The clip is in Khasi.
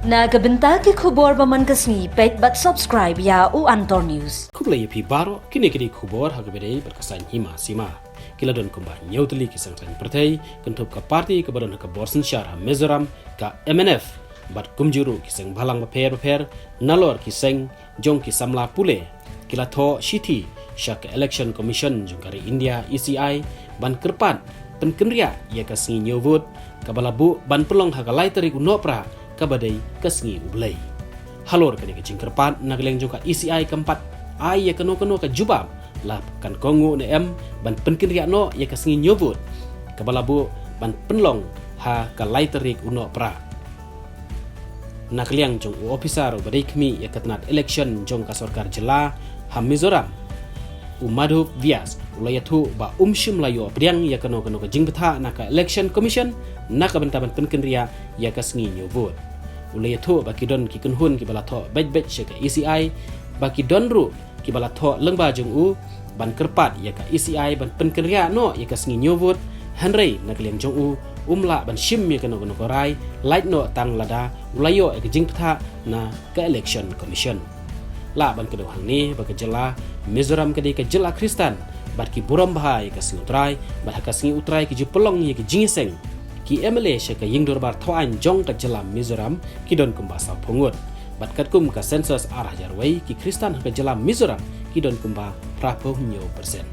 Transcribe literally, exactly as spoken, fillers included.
Na ka bynta ki khubor ba man ka sngi, peit bad subscribe ïa u Antor News. Khublei ïa phi baroh, kine ki dei ki khubor ha kaba ïadei bad ka saiñ hima sima. Ki la don kumba hynñiew tylli ki seng saiñ pyrthei, kynthup ka party kaba don ha ka bor synshar ha Mizoram, ka M N F, bad kumjuh ruh ki seng bhalang bapher bapher, nalor ki seng jong ki samla pule, ki la thoh shithi sha ka Election Commission jong ka ri India, E C I, ban kyrpad pynkynriah ïa ka sngi ñiew vote kaba la buh ban pynlong ha ka lai tarik u Nohprah, kaba dei ka sngi U Blei. Halor kane ka jingkyrpad, na ka liang jong ka E C I kam pat ai ïa kano kano ka jubab, la kan kohnguh ne em ban pynkynriah noh ïa ka sngi ñiew vote kaba la buh ban pynlong ha ka lai tarik u Nohprah. Na ka liang jong u ophisar uba dei khmih ïa ka tnat election jong ka sorkar jylla ha Mizoram, u Madhav Vyas, u la ïathuh ba um shym la ïoh pdiang ïa kano kano ka jingbthah na ka Election Commission na ka bynta ban pynkynriah ïa ka sngi ñiew vote. U la ïathuh ba ki don ki kynhun kiba la thoh beit beit sha ka E C I, ba ki don ruh kiba la thoh lyngba jong u ban kyrpad ïa ka E C I ban pynkynriah noh ïa ka sngi ñiew vote, hynrei na ka liang jong u, um lah ban shim ïa kano kano ka rai, lait noh tang lada u la ïoh ïa ka jingbthah na ka Election Commission. Lah ban kdew hangne ba ka jylla Mizoram ka dei ka jylla Khristan, bad ki burom bha ïa ka sngi U Trai, bad ha ka sngi U Trai ki ju pynlong ïa ki jingïaseng. Ki M L A sha ka ïing dorbar thaw aiñ jong ka jylla Mizoram ki don kumba sawphew ngut. Bad katkum ka census ar hajar wei, ki Khristan ha ka jylla Mizoram ki don kumba phraphew hynñiew percent.